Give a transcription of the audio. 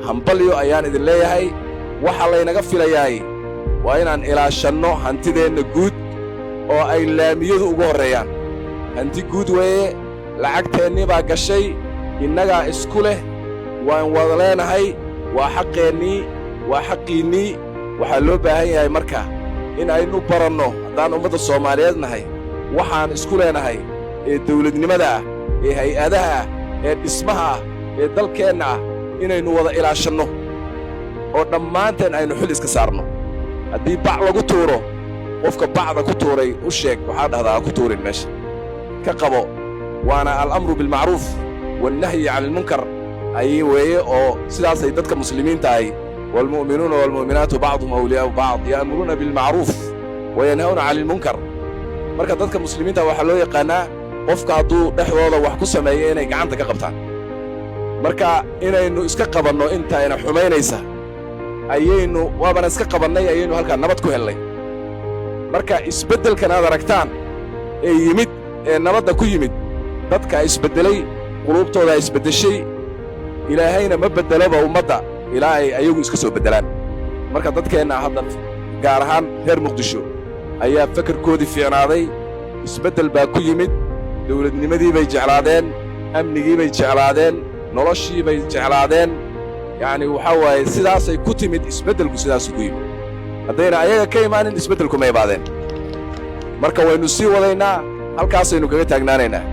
Hambalyo ayaan idin leeyahay. Waxa laynaga filayaay waa inaan ilaashanno hantideenna guud oo ay laamiyadu ugu horreeyaan. Hanti guud weeye, lacagteennii baa gashay, innagaa isku leh, waan wada leenahay, waa xaqeennii, waa xaqiinnii. Waxaa loo baahan yahay marka in aynu baranno, haddaan ummadda Soomaaliyeed nahay, waxaan isku leenahay ee dawladnimada ah, ee hay'adaha ah, ee dhismaha ah, ee dalkeenna ah, inaynu wada ilaashanno oo dhammaanteen aynu xil iska saarno. Haddii bac lagu tuuro, qofka bacda ku tuuray u sheeg, waxaa dhahdaa, "Ha ku tuurin meesha, ka qabo." Waana الأمر بالمعروف والنهي عن المنكر ayay weeye, oo sidaasay dadka muslimiinta ahi, والمؤمنون والمؤمنات بعضهم أولياء بعض يأمرون بالمعروف وينهون عن المنكر. Marka dadka muslimiinta waxaa loo yaqaannaa qofka hadduu dhexdooda wax ku sameeyo inay gacanta ka qabtaan. Marka inaynu iska qabanno intayna xumaynaysa ayaynu, waabana iska qabannay, ayaynu halkaa nabad ku hellay. Marka isbeddelkan aad aragtaan ee yimid, ee nabadda ku yimid, dadkaa isbeddelay, quluubtoodaa isbeddeshay. Ilaahayna ma beddeloba ummadda ilaa ay ayagu iska soo beddelaan. Marka dadkeenna hadda, gaar ahaan reer Muqdisho, ayaa fakarkoodii fiicnaaday, isbeddel baa ku yimid, dawladnimadii bay jeclaadeen, amnigii bay jeclaadeen, noloshii bay jeclaadeen. Yacni waxaa waaye, sidaasay ku timid isbeddelku, sidaasuu ku yimid. Haddayna ayaga ka imaanin, isbeddelku ma imaadeen. Marka waynu sii wadaynaa, halkaasaynu kaga taagnaanaynaa.